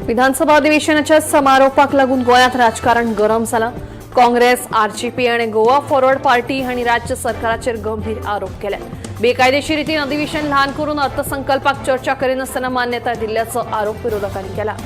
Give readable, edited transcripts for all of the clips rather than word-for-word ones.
विधानसभा अधिवेशनाच्या समारोपाक लागून गोंयांत राजकारण गरम जालां. काँग्रेस, आरजीपी आनी गोवा फॉरवर्ड पार्टी हांणी राज्य सरकाराचेर गंभीर आरोप केले. बेकायदेशीर रितीन अधिवेशन ल्हान करून अर्थसंकल्पाक चर्चा करिनासतना मान्यताय दिल्ल्याचो आरोप विरोधकांनी केला.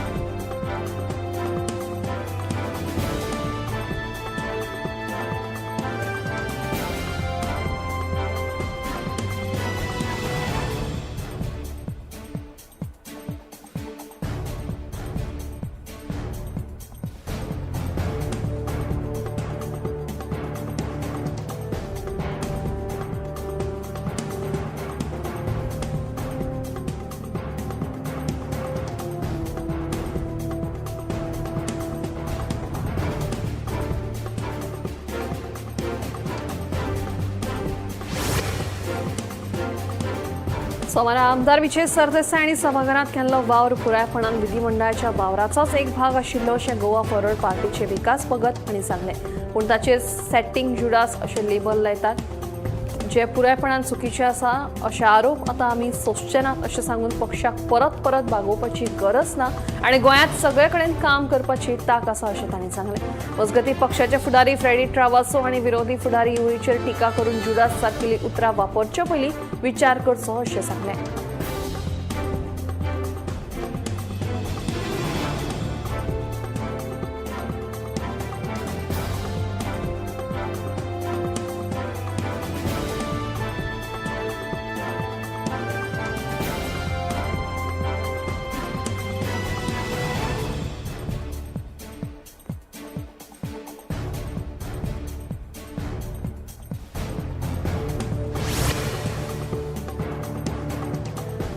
सोमारा आमदार विजय सरदेसाय हांणी सभाघरांत केल्लो वावर पुरायपणान विधिमंडळाच्या वावराचोच एक भाग आशिल्लो अशें गोवा फॉरवर्ड पार्टीचे विकास भगत हांणी सांगलें. पूण ताचेर सेटींग जुडास अशें लेबल लायतात जे पुरायपणान चुकीचे आसा अशे आरोप आतां आमी सोंसचे नात अशें सांगून पक्षाक परत परत बागोवपाची गरज ना आनी गोंयांत सगळे कडेन काम करपाची तांक आसा अशें तांणी सांगलें. मजगतीं पक्षाचे फुडारी फ्रेडी ट्रावासो आनी विरोधी फुडारी युवीचेर टिका करून जुडास सारकिल्लीं उतरां वापरचे पयलीं विचार करचो अशें सांगलें.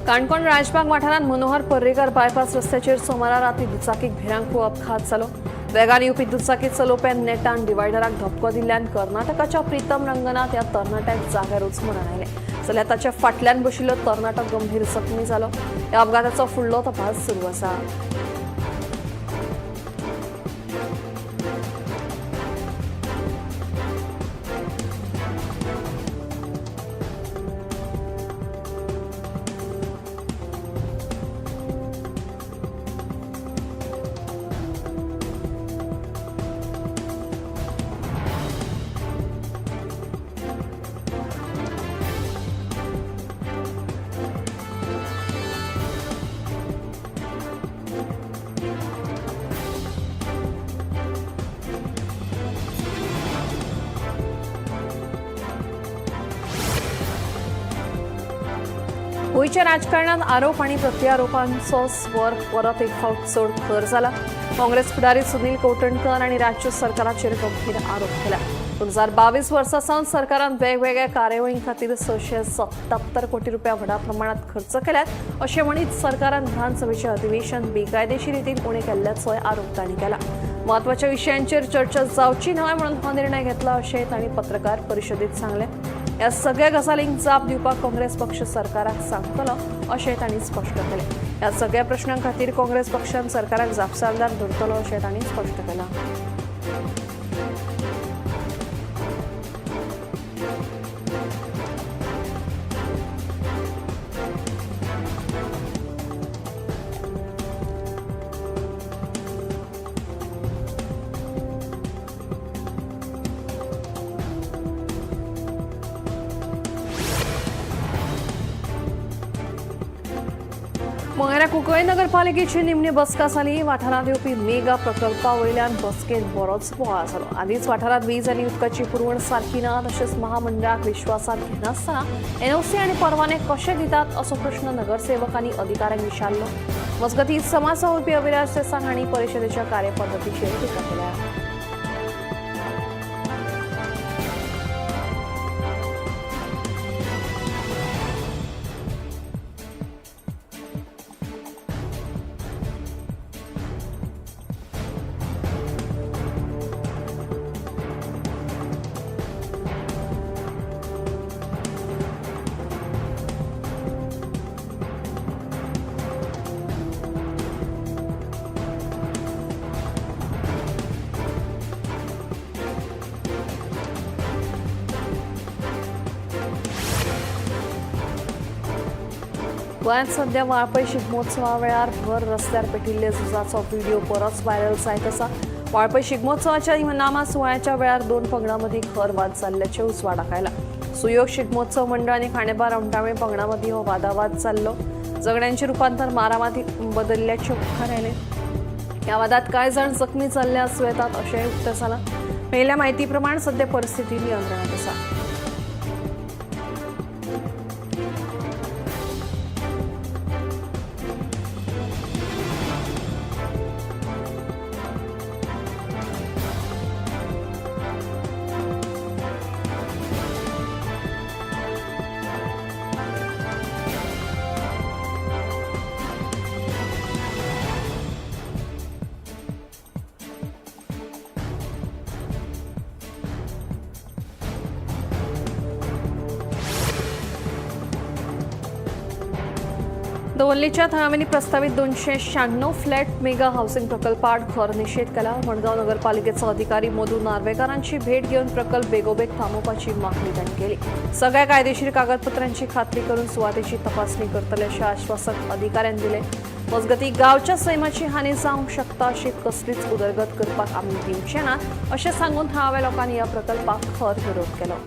काणकोण राजबाग वाठारांत मनोहर पर्रीकर बायपास रस्त्याचेर सोमारा राती दुचाकीक भिरांकूळ अपघात जालो. वेगान येवपी दुचाकी चलोवप्यान नेटान डिवायडराक धपको दिल्ल्यान कर्नाटकाच्या प्रीतम रंगनाथ ह्या तरणाट्याक जाग्यारूच मरण आयलें. जाल्यार ताच्या फाटल्यान बशिल्लो तरणाटो गंभीर जखमी जालो. ह्या अपघाताचो फुडलो तपास सुरू आसा. गोंयच्या राजकारणात आरोप आणि प्रत्यारोपांचो स्वर परत एक फावट चड खर जाला. काँग्रेस फुडारी सुनील कवठणकर आनी राज्य सरकाराचेर गंभीर आरोप केला. 2022 वर्सा सावन सरकारान वेगवेगळ्या कार्यावळीं खातीर 677 कोटी रुपया व्हडा प्रमाणात खर्च केल्यात अशें म्हणीत सरकारान विधानसभेचें अधिवेशन बेकायदेशीर रितीन उणें केल्ल्याचोय आरोप तांणी केला. म्हत्वाच्या विशयांचेर चर्चा जावची न्हय म्हणून हो निर्णय घेतला अशें तांणी पत्रकार परिशदेंत सांगलें. ह्या सगळ्या गजालींक जाप दिवपाक काँग्रेस पक्ष सरकाराक सांगतलो अशें तांणी स्पश्ट केलें. ह्या सगळ्या प्रश्नां खातीर काँग्रेस पक्षान सरकाराक जापसालदार धरतलो अशें तांणी स्पश्ट केलां. मंगेरा कुंकळ्ळे नगरपालिकेची निमणी बसका जाली. वाठारांत येवपी मेगा प्रकल्पा वयल्यान बसकेंत बरोच बोवाळ जालो. आदींच वाठारांत वीज आनी उदकाची पुरवण सारकी ना तशेंच महामंडळाक विश्वासांत घेनासतना एनओसी आनी परवाने कशे दितात असो प्रश्न नगरसेवक आनी अधिकाऱ्यांक विचारलो. मजगतीं समाज वावुरपी अविराज देसाय हांणी परिशदेच्या कार्यपद्दतीचेर टिका केल्या. गोंयांत सध्या वाळपय शिगमोत्सवा वेळार भर रस्त्यार पेटिल्ले झुजाचो व्हिडिओ परत व्हायरल जायत आसा. वाळपय शिगमोत्सवाच्या नामा सुवाळ्याच्या वेळार दोन पंगडां मदीं खर वाद जाल्ल्याचें उजवाडाक आयला. सुयोग शिगमोत्सव मंडळ आनी खांडेपार अमटावे पंगडां मदीं हो वादावाद जाल्लो. झगड्यांचें रुपांतर मारामारीत बदल्ल्याचें मुखार आयलें. ह्या वादात कांय जाण जखमी जाल्ले आसूं येतात अशेंय उक्तें जालां. मेळिल्ल्या म्हायती प्रमाण सध्या परिस्थिती नियंत्रणांत आसा. दवर्लेच्या थळाव्यांनी प्रस्तावित 296 फ्लॅट मेगा हाऊसिंग प्रकल्पाआड खर निशेध केला. मडगांव नगरपालिकेचो अधिकारी मधू नार्वेकारांची भेट घेवन प्रकल्प बेगोबेग थांबोवपाची मागणी तांणी केली. सगळ्या कायदेशीर कागदपत्रांची खात्री करून सुवातेची तपासणी करतले अशें आश्वासन अधिकाऱ्यांनी दिलें. मजगतीं गांवच्या सैमाची हानी जावंक शकता अशी कसलीच उदरगत करपाक आमी दिवचे ना अशें सांगून थळाव्या लोकांनी ह्या प्रकल्पाक खर विरोध केलो.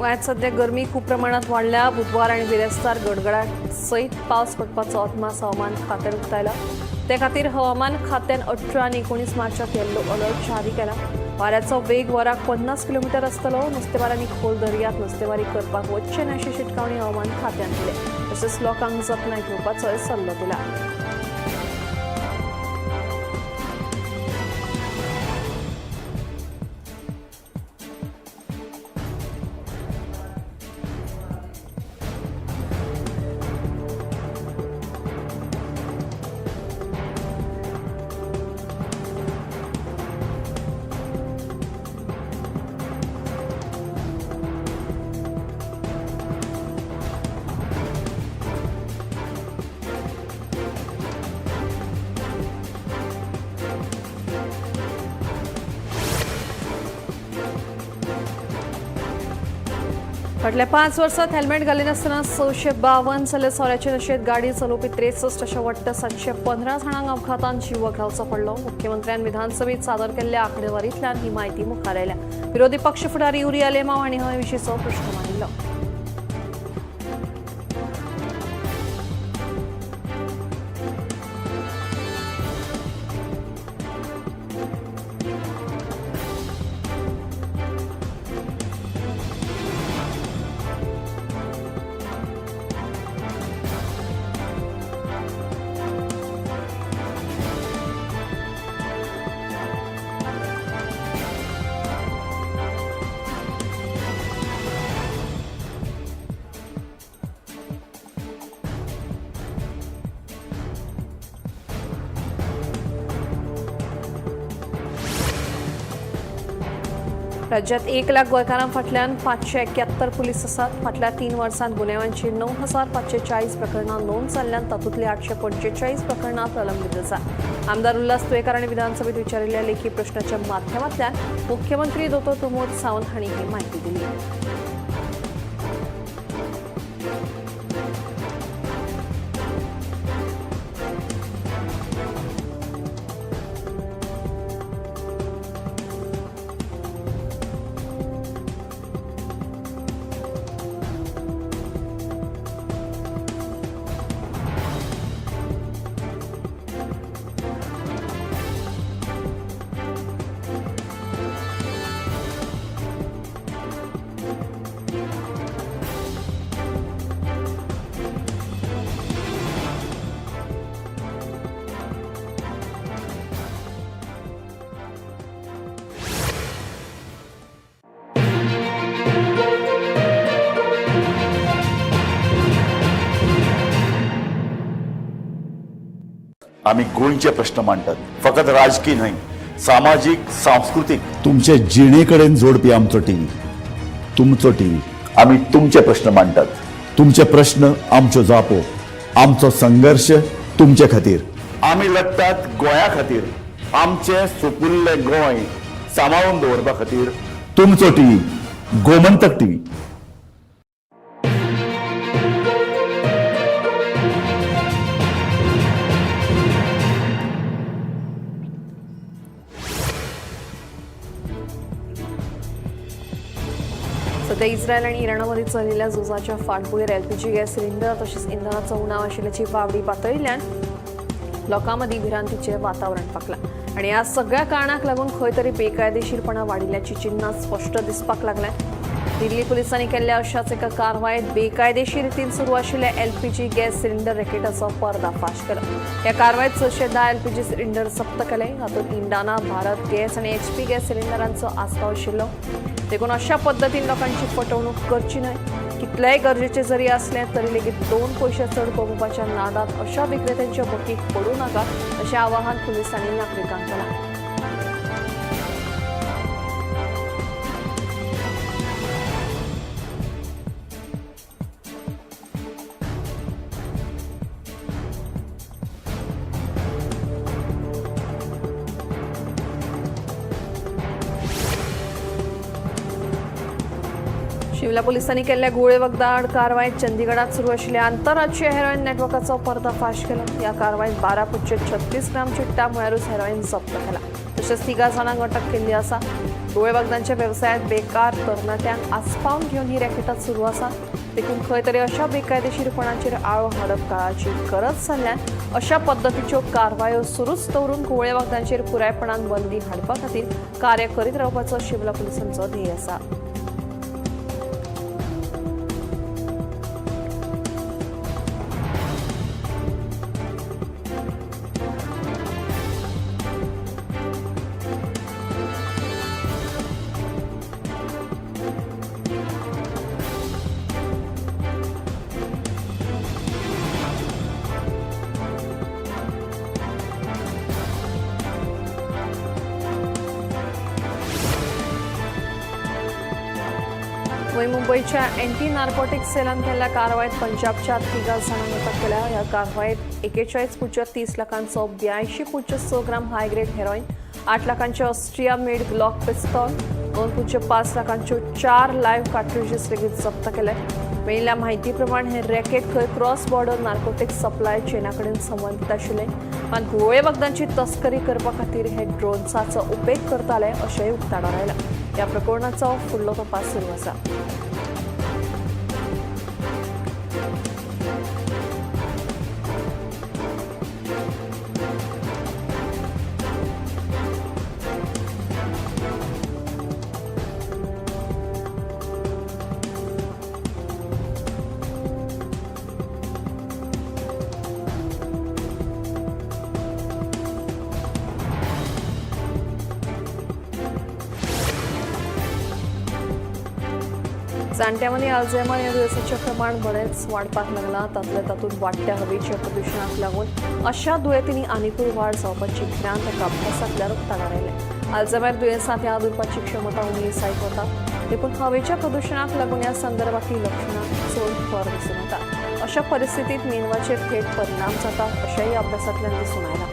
गोंयांत सध्या गरमी खूब प्रमाणात वाडल्या. बुधवार आनी बिरेस्तार गडगडाट सयत पावस पडपाचो अदमास हवामान खात्यान उक्तायला. ते खातीर हवामान खात्यान 18 आनी 19 मार्चाक येल्लो अलर्ट जारी केला. वाऱ्याचो वेग वराक 50 किलोमिटर आसतलो. नुस्तेमारांनी खोल दर्यांत नुस्तेमारी करपाक वचचें न्हय अशी शिटकावणी हवामान खात्यान दिल्या. तशेंच लोकांक जतनाय घेवपाचोय सल्लो दिला. फाटल्या 5 वर्सात हेल्मेट घालिनासतना 652 जाल्यार सोऱ्याचे नशेंत गाडी चलोवपी 63 अशा वट्ट 715 जाणांक अपघातान जीव वगडावचो पडलो. मुख्यमंत्र्यान विधानसभेत सादर केल्ल्या आंकडेवारींतल्यान ही म्हायती मुखार आयल्या. विरोधी पक्ष फुडारी युरी आलेमाव हांणी हे विशींचो प्रश्न मांडिल्लो. राज्यात 1 लाख गोंयकारां फाटल्यान 571 पुलीस आसात. फाटल्या 3 वर्सांत गुन्यांवांची 9540 प्रकरणां नोंद जाल्ल्यान तातूंतलीं 845 प्रकरणां प्रलंबीत आसा. आमदार उल्हास तुयेंकार हांणी विधानसभेत विचारिल्ल्या लेखी प्रश्नाच्या माध्यमांतल्यान मुख्यमंत्री दोतोर प्रमोद सावंत हांणी ही म्हायती दिली. आमी गोंयचे प्रश्न मांडटात, फकत राजकी न्हय, सामाजीक, सांस्कृतीक, तुमचे जिणे कडेन जोडपी आमचो टीव्ही, तुमचो टीव्ही। आमी तुमचे प्रश्न मांडटात, तुमचे प्रश्न आमच्यो जापो, आमचो संघर्श तुमचे खातीर। आमी लडटात गोंया खातीर, आमचें सुपुल्लें गोंय सांबाळून दवरपा खातीर। तुमचो टीव्ही, गोमंतक टीव्ही। सध्या इस्रायल आणि इराणामध्ये चललेल्या झुजाच्या फाटभुंयेर एलपीजी गॅस सिलिंडर तशेंच इंधनाचो उणाव आशिल्ल्याची वावडी पातळिल्ल्यान लोकां मदीं भिरांतीचें वातावरण फांकलां आनी ह्या सगळ्या कारणाक लागून खंय तरी बेकायदेशीरपणां वाडिल्ल्याची चिन्हां स्पश्ट दिसपाक लागल्या। दिल्ली पुलिसांनी केल्ल्या अशाच एका कारवायेत बेकायदेशीर रितीन सुरू आशिल्ल्या एलपीजी गॅस सिलिंडर रॅकेटाचो पर्दाफाश केलो। ह्या कारवायेत 610 एलपीजी सिलिंडर जप्त केले। हातूंत इंडाना, भारत गॅस आनी एचपी गॅस सिलिंडरांचो आस्पाव आशिल्लो। देखून अशा पद्दतीन लोकांची फटवणूक करची न्हय। कितलेय गरजेचे जरी असले तरी लेगीत 2 पयशे चड कमोवपाच्या नादात अशा विक्रेत्यांच्या भकीक पडूं नाका अशें आवाहन पुलिसांनी नागरिकांक केलां। शिमला पोलिसांनी केल्ल्या घुंवळे वखदां आड कारवायेत चंदीगडात सुरू आशिल्ल्या आंतरराज्य हेरॉइन नेटवर्काचो पर्दाफाश केलो। ह्या कारवायेत 12.36 ग्राम चिट्टा म्हळ्यारूच हेरॉइन जप्त केला। तशेंच 3 जाणांक अटक केल्ली आसा। घुंवळे वखदांच्या वेवसायांत बेकार तरणाट्यांक आस्पावन घेवन ही रॅकेटां सुरू आसा। देखून खंय तरी अशा बेकायदेशीरपणाचेर आळो हाडप काळाची गरज जाल्ल्यान अशा पद्दतीच्यो कारवायो सुरूच दवरून घुंवळे वखदांचेर पुरायपणान बंदी हाडपा खातीर कार्य करीत रावपाचो शिमला पुलिसांचो ध्येय आसा। मुंबईच्या अँटी नार्कोटिक सेलान केल्ल्या कारवायेत पंजाबच्या 3 जाणांक अटक केल्या। ह्या कारवायेत 41.30 लाखांचो 82.6 ग्राम हाय ग्रेड हेरॉइन, 8 लाखांचे ऑस्ट्रिया मेड ग्लॉक पिस्तॉल, 2.5 लाखांच्यो 4 लायव्ह कार्ट्रिजेस लेगीत जप्त केले। मेळिल्ल्या म्हायती प्रमाण हे रॅकेट खंय क्रॉस बॉर्डर नार्कोटिक सप्लाय चेना कडेन संबंदीत आशिल्लें। मात घुंवळे वखदांची तस्करी करपा खातीर हे ड्रोन्साचो उपेग करताले अशेंय उक्ताडार आयलां। ह्या प्रकरणाचो फुडलो तपास सुरू आसा। जाणट्यांमदीं अल्झायमर ह्या दुयेंसाचें प्रमाण बरेंच वाडपाक लागलां। तातूंतल्या तातूंत वाडट्या हवेच्या प्रदुशणाक लागून अशा दुयेंतींनी आनिकूय वाड जावपाची भिरांत एका अभ्यासांतल्यान उक्ताडार आयल्या। अल्झायमर दुयेंसांत ह्या दुरपाची क्षमता उणी जायत वता। देखून हवेच्या प्रदुशणाक लागून ह्या संदर्भांतली लक्षणां चड खर दिसून येता। अशा परिस्थितींत मेंदवाचेर थेट परिणाम जाता अशेंय अभ्यासांतल्यान दिसून आयलां।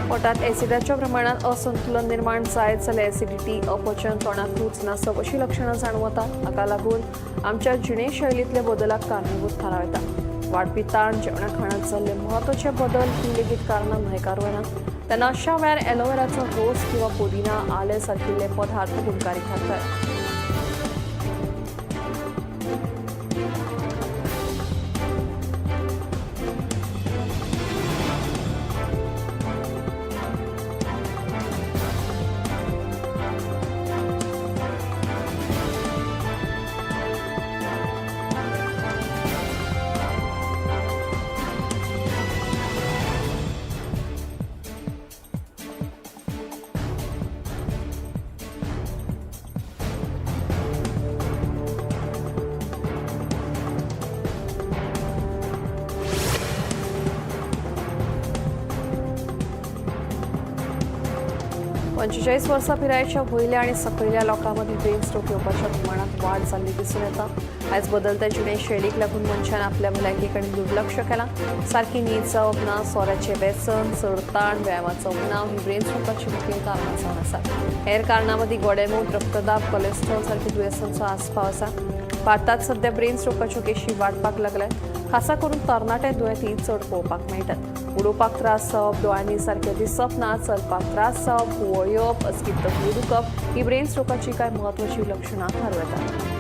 पोटात ॲसिडाच्या प्रमाणात असंतुलन निर्माण जायत जाल्यार ॲसिडिटी, अपचन, तोंडाक रूच नासप अशी लक्षणां जाणवतात। हाका लागून आमच्या जिणेशैलींतल्या बदलाक कारणीभूत थारावं येता। वाडपी ताण, जेवणा खाणांत जाल्ले म्हत्वाचे बदल ही लेगीत कारणां न्हयकारूं येना। तेन्ना अशा वेळार एलोवेराचो रोस किंवा पुदिना, आलें सारकिल्ले पदार्थ गुणकारी थारतात। 45 वर्सां पिरायेच्या वयल्या आनी सकयल्या लोकां मदीं ब्रेन स्ट्रोक येवपाच्या प्रमाणांत वाड जाल्ली दिसून येता. आयज बदलत्या जिणेशैलीक लागून मनशान आपल्या भलायके कडेन दुर्लक्ष केलां. सारकी न्हीद जावप ना, सोऱ्याचें व्यसन, चड ताण, व्यायामाचो उणाव ही ब्रेन स्ट्रोकाची मुखेल कारणां जावन आसात. हेर कारणां मदीं गोडेंमूत, रक्तदाब, कोलेस्ट्रॉल सारकी दुयेंसांचो आस्पाव आसा. भारतांत सध्या ब्रेन स्ट्रोकाच्यो केशी वाडपाक लागल्यात. खासा करून तरणाटे दुयेंती चड पळोवपाक मेळटात. उलोवपाक त्रास जावप, दोळ्यांनी सारकें दिसप ना, चलपाक त्रास जावप, घुंवळ येवप, अचकीत तकली दुखप ही ब्रेन स्ट्रोकाची कांय म्हत्वाचीं लक्षणां थारूं येतात.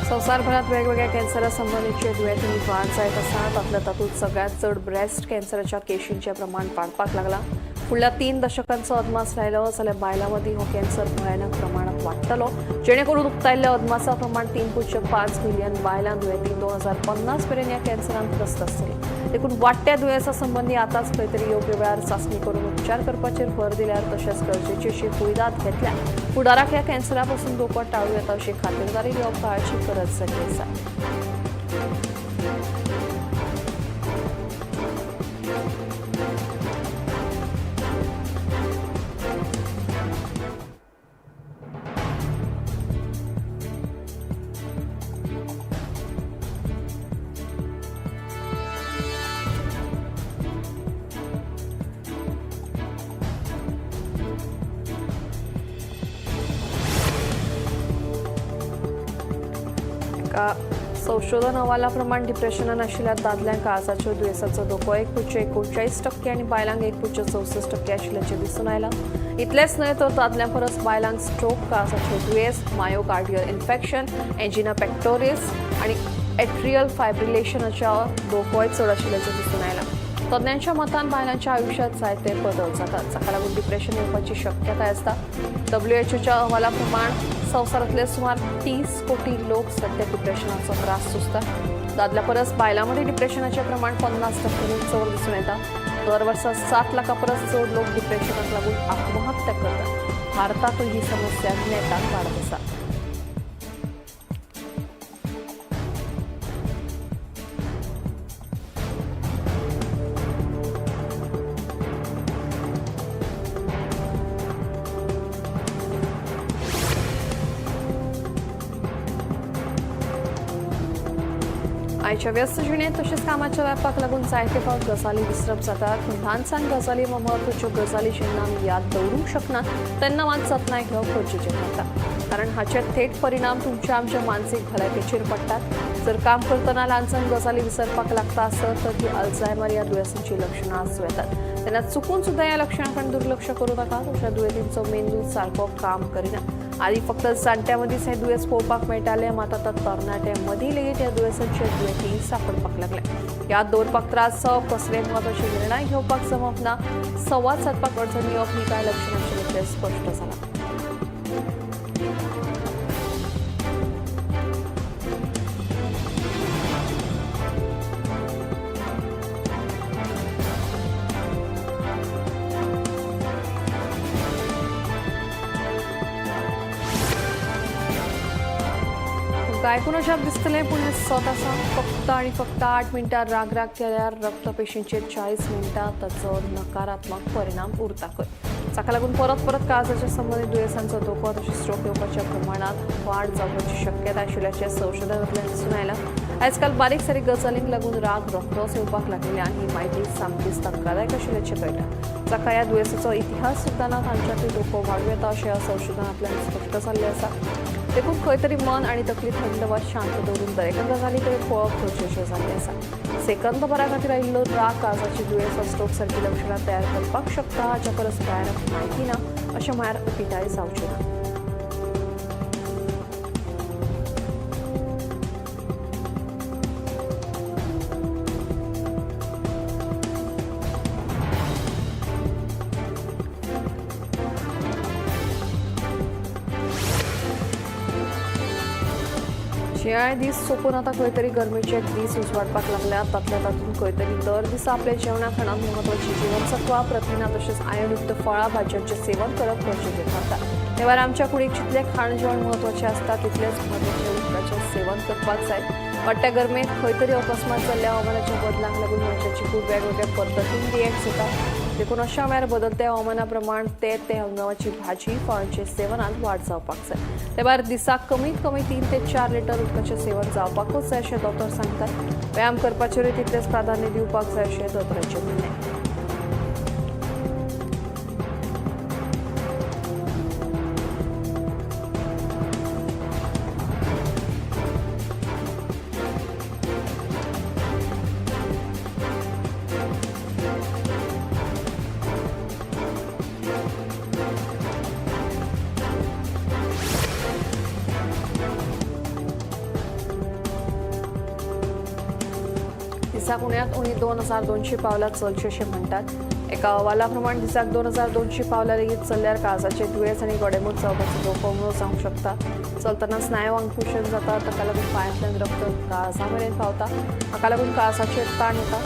संवसारभरात वेगवेगळ्या कॅन्सरा संबंदीचे दुयेंतींनी वाड जायत आसा. तातल्या तातूंत सगळ्यांत चड ब्रेस्ट कॅन्सराच्या केशींचें प्रमाण वाडपाक लागलां. फुडल्या 3 दशकांचो अदमास लायलो जाल्यार बायलां मदीं हो कॅन्सर भयानक प्रमाणांत वाडटलो, जेणे करून उक्तायल्ल्या अदमासा प्रमाण 3.5 मिलियन बायलां दुयेंती 2050 मेरेन ह्या कॅन्सरान ग्रस्त आसतली. देखून वाडट्या दुयेंसा संबंदी आतांच खंय तरी योग्य वेळार चांचणी करून उपचार करपाचेर भर दिल्यार तशेंच गरजेची अशी कुयदाद घेतल्यार फुडाराक ह्या कॅन्सरा पसून धोको टाळूं येता अशी खात्रीदारी घेवप काळाची गरज जाल्ली आसा. एका संशोधन अहवाला प्रमाण डिप्रेशनान आशिल्ल्या दादल्यांक काळजाच्यो दुयेंसाचो धोको 1.39% आनी बायलांक 1.64% आशिल्ल्याचें दिसून आयलां. इतलेंच न्हय तर दादल्यां परस बायलांक स्ट्रोक, काळजाच्यो दुयेंस, मायोकार्डियल इन्फेक्शन, एन्जिना पेक्टोरिस आनी एट्रियल फायब्रिलेशनाच्या धोकोय चड आशिल्ल्याचें दिसून आयलां. तज्ञांच्या मतान बायलांच्या आयुश्यांत जायते बदल जातात, जाका लागून डिप्रेशन येवपाची शक्यताय आसता. डब्ल्यूएचओच्या अहवाला प्रमाण संवसारांतले सुमार 30 कोटी लोक सध्या डिप्रेशनाचो त्रास सोंसतात. दादल्या परस बायलां मदीं डिप्रेशनाचें प्रमाण 50% चड दिसून येता. दर वर्सा 7 लाखां परस चड लोक डिप्रेशनाक लागून आत्महत्या करतात. भारतांतूय ही समस्या नेटान वाडत आसा. आयच्या व्यस्त जिणेंत तशेंच कामाच्या व्यापाक लागून जायते फावट गजाली विसरप जातात. पूण ल्हान सान गजाली वा म्हत्वाच्यो गजाली जेन्ना आमी याद दवरूंक शकना तेन्ना मात जतनाय घेवप गरजेचें थारता, कारण हाचे थेट परिणाम तुमच्या आमच्या मानसीक भलायकेचेर पडटात. जर काम करतना ल्हान सान गजाली विसरपाक लागता आसत तर ती अल्झायमर ह्या दुयेंसांची लक्षणां आसूं येतात. तेन्ना चुकून सुद्दां ह्या लक्षणां कडेन दुर्लक्ष करूं नाका. अशा दुयेंतींचो मेंदू सारको काम करिना. आदी फक्त जाणट्यां मदींच हें दुयेंस पळोवपाक मेळटालें, मात आतां तरणाट्यां मदीं लेगीत ह्या दुयेंसाचे दुयेंती सांपडपाक लागले. याद दवरपाक त्रास जावप, कसलेय म्हत्वाचे निर्णय घेवपाक जमप ना, संवाद सादपाक अडचण येवप ही कांय लक्षणां आशिल्ल्याचें स्पश्ट जालां. तुमकां आयकून अजाप दिसतलें, पूण हें सत आसा. फक्त आनी फक्त 8 मिनटां राग राग केल्यार रक्तपेशींचेर 40 मिनटां ताचो नकारात्मक परिणाम उरता खंय, ताका लागून परत परत काळजाच्या संबंदीत दुयेंसांचो धोको तशेंच स्ट्रोक येवपाच्या प्रमाणांत वाड जावपाची शक्यताय आशिल्ल्याचें संशोधनांतल्यान दिसून आयलां. आयजकाल बारीक सारीक गजालींक लागून राग रोखडोच येवपाक लागिल्ल्यान ही म्हायती सामकीच धक्कादायक आशिल्ल्याचें कळटा. जाका ह्या दुयेंसाचो इतिहास सुद्दां ना तांच्यातूय धोको वाडूं येता अशें ह्या संशोधनांतल्यान स्पश्ट जाल्लें आसा. देखून खंय तरी मन आनी तकली थंड वा शांत दवरून दरेका गजाली कडेन पळोवप गरजेचें जाल्लें आसा. सेकंद भरा खातीर आयिल्लो राग काळजाची दुयेंस वा स्ट्रोक सारकी लक्षणां तयार करपाक शकता, हाच्या परस भयानक म्हायती ना अशें म्हळ्यार अतिताय जावची ना. शिंयाळे दीस सोंपून आतां खंय तरी गरमेचे दीस उजवाडपाक लागल्यात. तातल्या तातूंत खंय तरी दर दिसा आपल्या जेवणा खाणांत म्हत्वाची जीवनसत्वां, प्रथिनां तशेंच आयर्नयुक्त फळां भाजयांचें सेवन करप गरजेचें थारता. ते भायर आमच्या कुडीक जितलें खाण जेवण म्हत्वाचें आसता तितलेंच म्हत्वाचें उदकाचें सेवन करपाक जाय. वाडट्या गरमेंत खंय तरी अकस्मात जाल्ल्या हवामानाच्या बदलांक लागून मनशाची कूड वेगवेगळ्या पद्दतीन रिएक्ट जाता. देखून अशा वेळार बदलत्या हवामाना प्रमाण ते ते हंगामाची भाजी फळांचे सेवनांत वाड जावपाक जाय. ते भायर दिसाक कमीत कमी 3 ते 4 लिटर उदकाचें सेवन जावपाकूच जाय अशें दोतोर सांगतात. व्यायाम करपाचेरूय तितलेंच प्राधान्य दिवपाक जाय अशें दोतोरांचें म्हणणें. दिसाक उण्यात उणी 2200 पावलां चलचें अशें म्हणटात. एका अहवाला प्रमाण दिसाक 2200 पावलां लेगीत चल्ल्यार काळजाचे दुयेंस आनी गोडेंमूत जावपाचो धोको उणो जावंक शकता. चलतना स्नायू आंकुशन जाता, ताका लागून पांयांतल्यान रक्त काळजा मेरेन पावता. हाका लागून काळजाचेर ताण येता.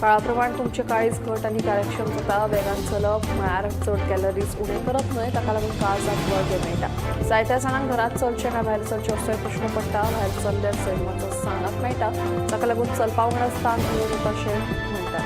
काळा प्रमाण तुमचें काळीज घट आनी कार्यक्षम जाता. वेगान चलप म्हळ्यार चड कॅलरीज उणें करप न्हय, ताका लागून काळजाक बळगें मेळटा. जायत्या जाणांक घरांत चलचें काय भायर चलचें असोय प्रश्न पडटा. भायर चल्ल्यार सैमाचो सांगात मेळटा, ताका लागून चलपा वांगडाच ताण उणो जाता अशें म्हणटात.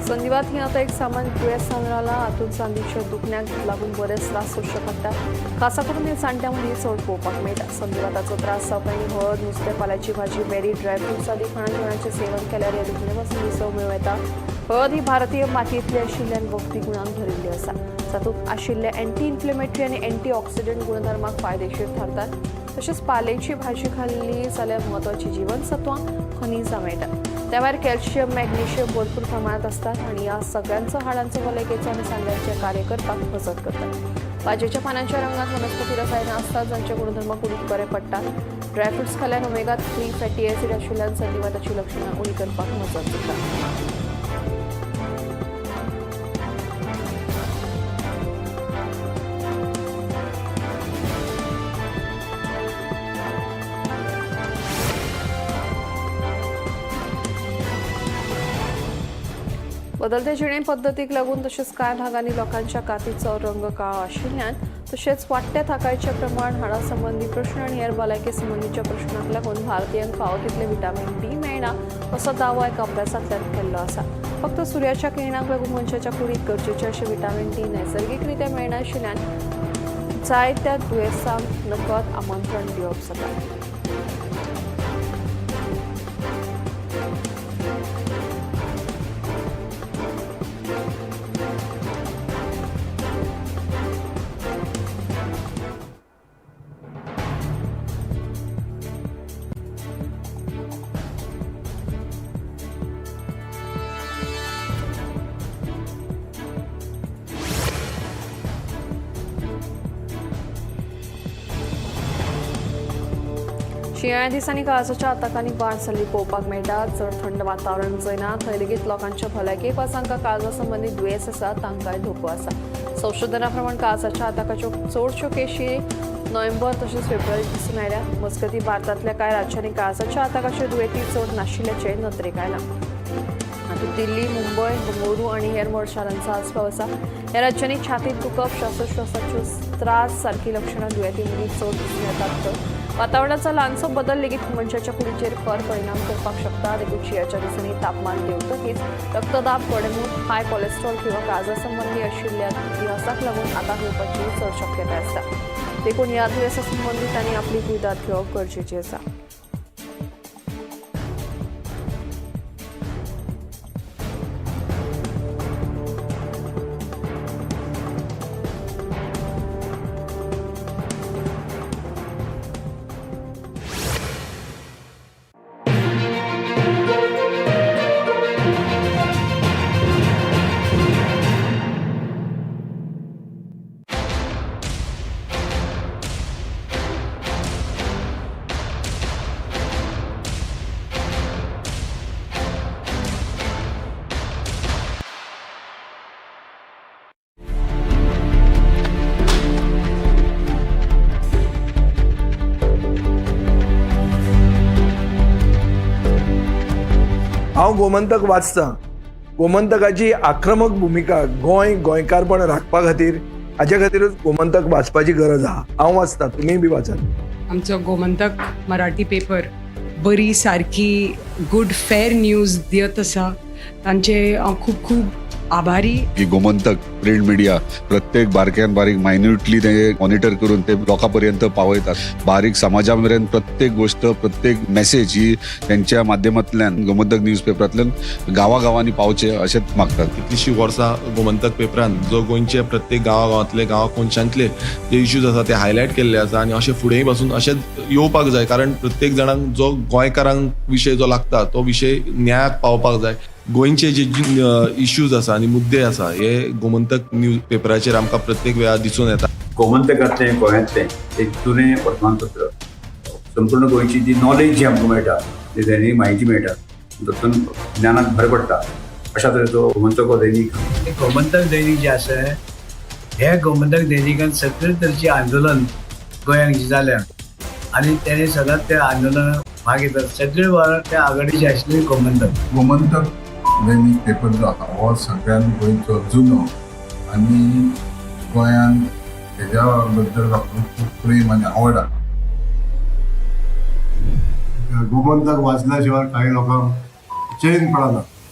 संधिवात ही आता एक सामान्य दुयेंस जावन रावलां. हातूंत सांधीच्या दुखण्याक लागून बरेच त्रास सोंसचे पडटात. खासा करून हे जाणट्यां मदीं चड पळोवपाक मेळटा. संधिवाताचो त्रास जावप्यांनी हळद, नुस्तें, पाल्याची भाजी, बेरी, ड्रायफ्रुट्स आदी खाणां जेवणाचें सेवन केल्यार ह्या दुखण्या पासून विसव मेळूं येता. हळद ही भारतीय मातयेंतली आशिल्ल्यान वखदी गुणान भरिल्ली आसा. तातूंत आशिल्ले एंटी इन्फ्लेमेटरी आनी एंटी ऑक्सिडंट गुणधर्माक फायदेशीर थारतात. तशेंच पालेची भाजी खाल्ली जाल्यार म्हत्वाची जीवनसत्वां, खनिजां मेळटात. त्या भायर कॅल्शियम, मॅग्नेशियम भरपूर प्रमाणांत असतात आणि ह्या सगळ्यांचो हाडांचो भलायकेचो आनी सांध्यांचें कार्य करपाक मजत करतात. भाजयेच्या पानांच्या रंगात वनस्पती रसायनां आसतात जांचे गुणधर्म कुडीक बरे पडटात. ड्रायफ्रुट्स खाल्यान ओमेगा 3 फॅटी ॲसिड आशिल्ल्यान संधिवाताची लक्षणां उणी करपाक मजत जाता. बदलते जिणे पद्दतीक लागून तशेंच कांय भागांनी लोकांच्या कातीचो रंग काळो आशिल्ल्यान तशेंच वाडट्या थाकायचें प्रमाण, हाडा संबंदी प्रश्न आनी हेर भलायके संबंदीच्या प्रश्नांक लागून भारतीयांक फावो तितलें विटामीन डी मेळना असो दावो एका अभ्यासांतल्यान केल्लो आसा. फक्त सुर्याच्या किरणांक लागून मनशाच्या कुडीक गरजेचें अशें विटामीन डी नैसर्गिकरित्या मेळनाशिल्ल्यान जायत्या दुयेंसांक नकद आमंत्रण दिवप जाता. शिंयाळ्या दिसांनी काळजाच्या आताकांनी वाड जाल्ली पळोवपाक मेळटा. चड थंड वातावरण जायना थंय लेगीत लोकांच्या भलायकेक वा जांकां काळजा संबंदीत दुयेंस आसा तांकांय धोको आसा. संशोधना प्रमाण काळजाच्या आताकाच्यो चडश्यो केशी नोव्हेंबर तशेंच फेब्रुवारीत दिसून आयल्या. मजगतीं भारतांतल्या कांय राज्यांनी काळजाच्या आताकाच्यो दुयेंती चड नाशिल्ल्याचें नदरेक आयलां. हातूंत दिल्ली, मुंबय, बंगळुरू आनी हेर व्हड शारांचो आस्पाव आसा. ह्या राज्यांनी छातीत दुखप, श्वासोश्वासाच्यो त्रास सारकी लक्षणां दुयेंती मदीं चड दिसून येतात. तर वातावरणाचो ल्हानसो बदल लेगीत मनशाच्या कुडीचेर खर परिणाम करपाक शकता. देखून शिंयाच्या दिसांनी तापमान देंवतकीच रक्तदाब, गोडेंमूत, हाय कोलेस्ट्रॉल किंवा काळजा संबंदी आशिल्ल्या दुयेंसाक लागून आताक येवपाची चड शक्यताय आसता. देखून ह्या दुयेंसा संबंदी तांणी आपली कुयदाद घेवप गरजेची आसा. हांव गोमंतक वाचतां. गोमंतकाची आक्रमक भुमिका गोंय गोंयकारपण राखपा खातीर, हाजे खातीरूच गोमंतक वाचपाची गरज आहा. हांव वाचतां, तुमीय बी वाचात. आमचो गोमंतक मराठी पेपर बरी सारकी गुड फेर न्यूज दियत आसा. तांचे हांव खूब खूब आभारी. की गोमंतक प्रिंट मिडिया प्रत्येक बारक्यान बारीक मायन्युटली ते मॉनिटर करून ते लोकां पर्यंत पावयतात. बारीक समाजा मेरेन प्रत्येक गोष्ट, प्रत्येक मेसेज ही त्यांच्या माध्यमांतल्यान गोमंतक न्यूज पेपरांतल्यान गांवागांवांनी पावचे अशेंच मागतात. कितलीशीं वर्सां गोमंतक पेपरान जो गोंयचे प्रत्येक गांवागांवांतले, गांवा कोनशांतले जे इश्यूज आसा ते हायलायट केल्ले आसा आनी अशें फुडेंय पासून अशेंच येवपाक जाय, कारण प्रत्येक जाणांक जो गोंयकारांक विशय जो लागता तो विशय न्यायाक पावपाक जाय. गोंयचे जे इश्यूज आसा आनी मुद्दे आसा हे गोमंतक न्यूज पेपराचेर आमकां प्रत्येक वेळार दिसून येता. गोमंतकांतलें गोंयांतलें एक जुनें वर्तमानपत्र. संपूर्ण गोंयची जी नॉलेज जी आमकां मेळटा, जी दैनीक म्हायती मेळटा, तातूंत ज्ञानाक भर पडटा. अशा तरेचो गोमंतक हो दैनीक. गोमंतक दैनिक जे आसा, हे गोमंतक दैनिकान सगळे तरेचे आंदोलन गोंयांत जे जाल्या आनी तेणे सदांच त्या आंदोलनात भाग घेतात. सगळे वेळार त्या आघाडीचे आशिल्ले गोमंतक. गोमंतक दैनीक पेपर जो आसा हो सगळ्यान गोंयचो जुनो आनी गोंयान हेज्या बद्दल लोकांक खूब प्रेम आनी आवड आसा. गोमंतक वाचल्या शिवाय काही लोकांक चैन पडना.